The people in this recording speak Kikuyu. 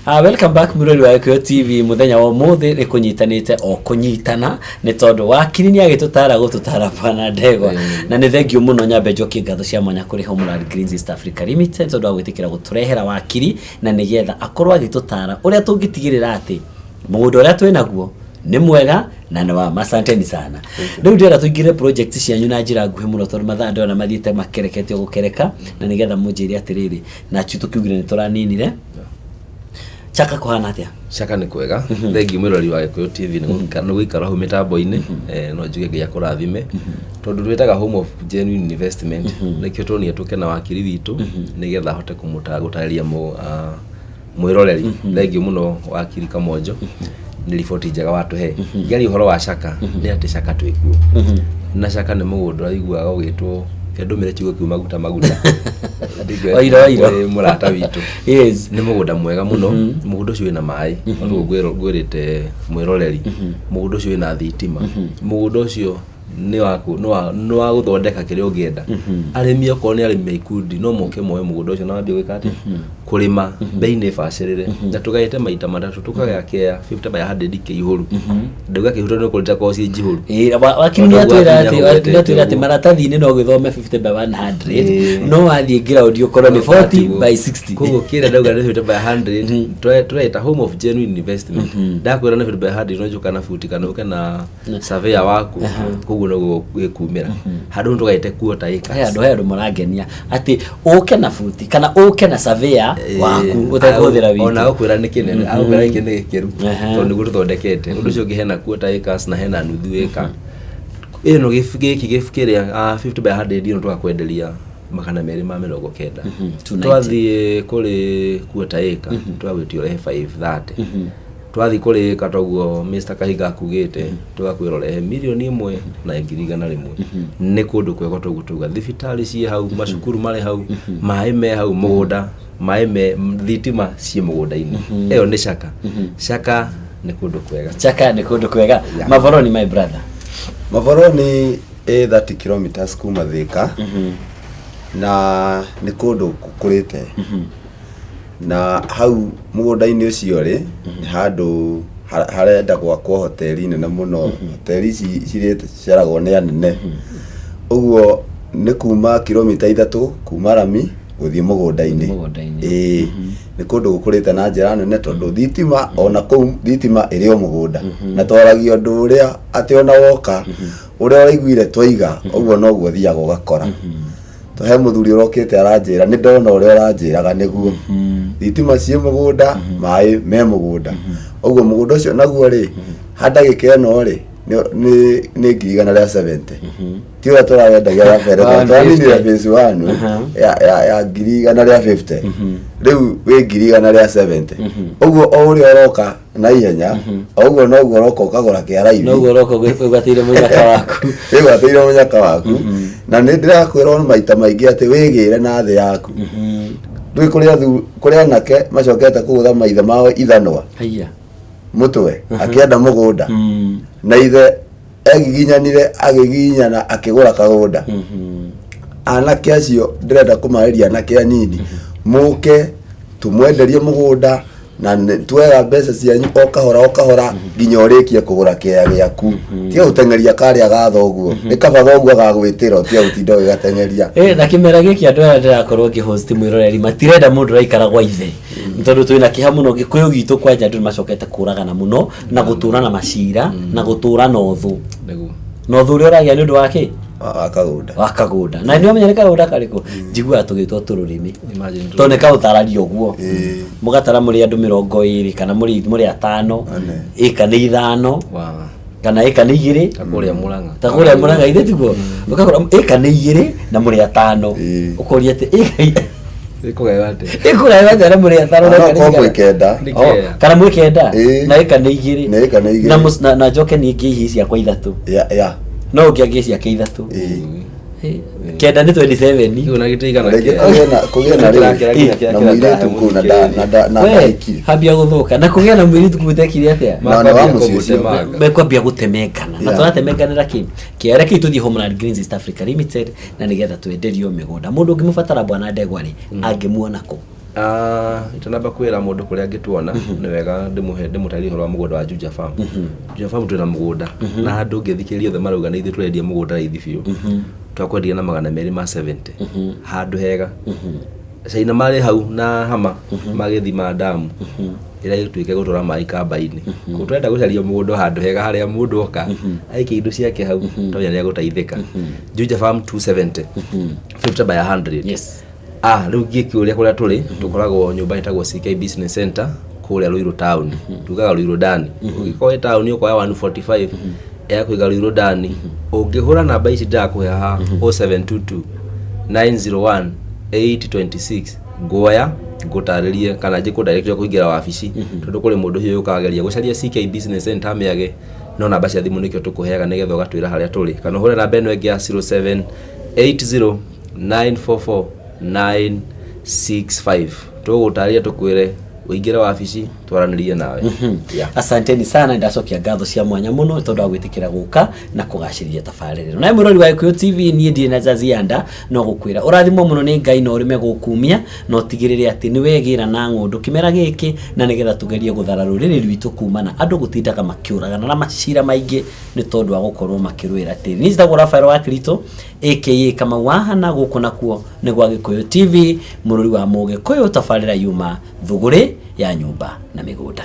Welcome back mũrori wa Gĩkũyũ TV. Mũthenya wa ũmũthĩ nĩ kũnyitanĩte o kũnyitana, nĩ tondũ wakiri nĩ agĩtũtara gũtũtara, bwana Ndegwa. Na nĩ thengiũ mũno. Nyambe njokie ngatho cia mwanya kũrĩ Homeland Greens East Africa Limited, tondũ wa gwĩtĩkĩra gũtũrehera wakiri na nĩgetha akorwo agĩtũtara ũrĩa tũngĩtigĩrĩra atĩ mũgũnda ũrĩa twĩ naguo nĩ mwega na nĩ wa ma. Asanteni sana. Rĩu ndĩrenda tũingĩre project cianyu na njĩra nguhĩ mũno, tondũ mathaa ndĩrona mathiĩte makerekete o gũkereka, na nĩgetha mũnjĩre atĩrĩrĩ, nachu tũkiugire nĩ tũraninire Chaka kũhana atĩa? Caka nĩ kwega, thengiũ mwĩrori wa Gĩkũyũ TV nĩ gũikara hau mĩtambo-inĩ. No njuge Ngai akũrathime, tondũ twĩtaga home of genuine investment. Nĩkĩo tuonire tũke na wakiri witũ nĩgetha ahote kũmũta gũtarĩria mwĩroreri. Thengiũ mũno, wakiri Kamonjo, nĩ riboti njega watũhe. Ngĩaria ũhoro wa Caka, nĩ atĩ Caka twĩkuo, na Caka nĩ mũgũnda ũraiguaga ũgĩtwo ndũmĩre kiugo kĩu maguta maguta. Oiro, oiro. Kũrĩ mũrata witũ. Nĩ mũgũnda mwega mũno. Mũgũnda ũcio wĩna maĩ, ũguo ngwĩrĩte mwĩroreri. Mũgũnda ũcio wĩna thitima. Mũgũnda ũcio nĩ wa gũthondeka kĩrĩa ũngĩenda. Arĩmi, okorwo nĩ arĩmi a ikundi, no moke moe mũgũnda ũcio na wambie gwĩka atĩa, kũrĩma, bei nĩ bacĩrĩre. Na tũgaĩte maita matatũ, tũkagaya kĩa 50 by 100 kĩihũru. Ndauga kĩihũru tondũ nĩ kũrĩ itakoragwo ciĩ njihũru. Ĩĩ, wakiri Tondũ nĩ atwĩra wakiri atĩ, wakiri nĩ atwĩra atĩ nĩahũrĩte. Maratathi-inĩ no gĩthome 50 by 100, no wathiĩ ground ũkorwo nĩ 40 by 60. Koguo kĩrĩa ndauga nĩ 50 by 100, tũreta home of genuine investment. Ndakwĩra nĩ 50 by 100, no njoka na buti kana ũke na surveyor waku, koguo noguo gĩkumĩra handũ nĩ tũgaĩte quarter He acres. andũ marangenia atĩ ũke na buti kana ũke na surveyor waku ũtekũhũthĩra Ona witũ. agũkwĩra nĩ kĩnene, agũkwĩra gĩkĩ nĩ gĩkĩru, tondũ nĩguo tũthondekete. Ũndũ ũcio ũngĩ, hena quarter acres na hena nuthu ĩka ĩno gĩkĩ kĩrĩa 50 by 100 ĩno tũgakwenderia 290. 290. Twathiĩ kũrĩ quarter acre, twagwĩtia ũrehe 530. Twathiĩ kũrĩ ĩka toguo Mr. Kahiga akugĩte, tũgakwĩra ũrehe 1,100,000. Nĩ kũndũ kwega toguo tuga, thibitarĩ ciĩ hau, macukuru marĩ hau, maĩ me hau mũgũnda, maĩ me thitima ciĩ mũgũnda-inĩ. Ĩyo nĩ Caka. Caka nĩ kũndũ kwega. Chaka nĩ kũndũ kwega. Mavoroni, my brother. Mavoroni ĩ 30 kilometers kuma Thika, na nĩ kũndũ gũkũrĩte, na hau mũgũnda-inĩ ũcio rĩ, nĩ handũ harenda gwakwo hoteli nene mũno, hoteli ici cirĩceragwo nĩ anene. Ũguo nĩ kuma kilomita 3 kuma rami gũthiĩ mũgũnda-inĩ. Mũgũnda-inĩ. Ĩĩ, nĩ kũndũ gũkũrĩte na njĩra nene, tondũ thitima ona kũu thitima ĩrĩ o mũgũnda, na twaragia ũndũ ũrĩa atĩ ona woka ũrĩa ũraiguire twaiga ũguo noguo ũthiaga ũgakora. To he mũthuri ũrokĩte aranjĩra, nĩ ndona ũrĩa ũranjĩraga nĩguo thitima ciĩ mũgũnda, maĩ me mũgũnda. Ũguo mũgũnda ũcio naguo rĩ, ha ndagĩka ĩno rĩ, nĩ 170,000, ti ũrĩa tũrawendagia gabere. Twaninire phase one ya 150,000, rĩu wĩ 170,000. Ũguo o ũrĩa ũroka na ihenya, o ũguo noguo ũroka ũkagũra kĩa raithi. Noguo ũroka ũgwatĩire mũnyaka waku. Wĩgwatĩire mũnyaka waku. Na nĩ ndĩrakwĩrwo maita maingĩ atĩ wĩgĩre na thĩ yaku. Ndũĩ kũrĩ anake macokete kũgũtha maithe mao ithanwa Haiya. mũtwe akĩenda mũgũnda, na ithe egiginyanire, agĩgiginyana, akĩgũra kagũnda. Anake acio ndĩrenda kũmarĩria, anake anini, mũke tũmwenderie mũgũnda na twega mbeca cianyu o kahora o kahora nginya ũrĩkie kũgũra kĩea gĩaku. Tiga gũteng'eria karĩa ga thoguo, nĩ kaba thoguo agagwĩtĩra, tiga gũtinda ũgĩgateng'eria. Na kĩmera gĩkĩ andũ aya ndĩrakorwo ngĩhost, mwĩroreri, matirenda mũndũ ũraikara gwa ithe, nĩ tondũ twĩna kĩha mũno Gĩkũyũ gitũ. Kwanja andũ nĩ macokete kũragana mũno na gũtũra na macira na gũtũra na ũthũ, na ũthũ ũrĩa ũragĩa nĩ ũndũ wa kĩ? Wa kagũnda. Wa kagũnda. Na nĩ wamenya nĩ kagũnda karĩkũ? Njiguaga tũgĩtwo tũrũrĩmĩ, Imagine. tondũ nĩ kaũtararia ũguo. Mũgatara mũrĩ andũ 20 kana mũrĩ atano. Ane. Ĩka nĩ ithano kana ĩka nĩ igĩrĩ. Ta kũrĩa Mũrang'a. Ta kũrĩa Mũrang'a, ithe tiguo? Ũgakora ĩka nĩ igĩrĩ na mũrĩ atano. Ũkoria atĩ ĩka Ĩkũgayo atĩa? Ĩkũgayo atĩa na mũrĩ atano na No ĩka nĩ korwo cigana? mwĩ kenda. Nĩ Oh, kĩea. kana mwĩ kenda na ĩka nĩ igĩrĩ. Na ĩka nĩ igĩrĩ. Na njoke niĩ ngĩihi ciakwa ithatũ. Ya. No ũngĩ angĩ ciake ithatũ. Kenda nĩ 27. Kĩu na gĩtĩ igana Rĩngĩ kĩa. kũgĩe na Kĩrakĩra nginya rĩrĩ kĩa na kĩrĩa mũirĩtu kũu na We, ndahikire. hambia gũthũka na kũgĩa na mũirĩtu kũu ũtekire atĩa? Na nĩ wa Makwambia mũciĩ ũcio. kũmũtemanga. Mekwambia gũtemengana na tũratemenganĩra kĩ kĩara kĩu. Tũthiĩ Homeland Greens East Africa Limited na nĩgetha twenderio mĩgũnda. Mũndũ ũngĩmũbatara, bwana Ndegwa rĩ, angĩmuona kũ? Ah, itanamba kwĩra mũndũ kũrĩa angĩtuona, nĩ wega ndĩmũhe ndĩmũtarĩrie ũhoro wa mũgũnda wa Juja Farm. Juja Farm twĩna mũgũnda na andũ ũngĩthikĩrĩria othe marauga nĩ ithuĩ tũrendia mũgũnda raithi biũ. Twakwendia na 270, handũ hega. Caina marĩ hau na hama magĩthima ndamu ĩrĩa ĩtuĩke gũtwara maĩ kamba-inĩ. Koguo tũrenda gũcaria mũgũnda handũ hega harĩa mũndũ oka aikie indo ciake hau tondũ nĩ egũteithĩka. Juja Farm 270, 50 by 100. Ah, rĩu ngĩkĩũria kũrĩa tũrĩ, tũkoragwo nyũmba ĩtagwo CK Business Center kũrĩa Ruiru town. Tugaga Ruiru ndani. Ũngĩkorwo wĩ town ũkoya 145 ĩgakũiga Ruiru ndani. Ũngĩhũra namba ici ndĩrakũhe haha, 0722 901 826, nguoya ngũtarĩrie kana njĩkũ direct kũingĩra wabici, tondũ kũrĩ mũndũ hihi ũkageria gũcaria CK Business Center amĩage, no namba cia thimũ nĩkĩo tũkũheaga nĩgetha ũgatwĩra harĩa tũrĩ, kana ũhũre namba ĩno ĩngĩ ya 0780 944 965. Tũgũgũtarĩria, tũkwĩre ũingĩre wabici twaranĩrie nawe. Yeah. Asanteni sana, ndacokia ngatho cia mwanya muno tondu wa gwitikira guka na kugacĩrithia tabarĩra ĩno. Nawe mwĩrori wa Gĩkũyũ TV, niĩ ndirĩ na zazianda no gũkwĩra ũrathimwo mũno nĩ Ngai na ũrĩme gũkumia na ũtigĩrĩre atĩ nĩ wegĩra na ng'ũndũ kĩmera gĩkĩ, na nĩgetha tũgerie gũthara rũrĩrĩ rwitũ kumana andũ gũtindaga makĩũragana na macira maingĩ nĩ tondũ wa gũkorwo makĩrũĩra tĩri. Niĩ njĩtagwo Rafael wa Kirito aka Kamau wa Hana, gũkũ nakuo nĩ gwa Gĩkũyũ TV, mũrũri wa Mũgĩkũyũ, tabarĩra yuma thũgũrĩ ya nyũmba na mĩgũnda.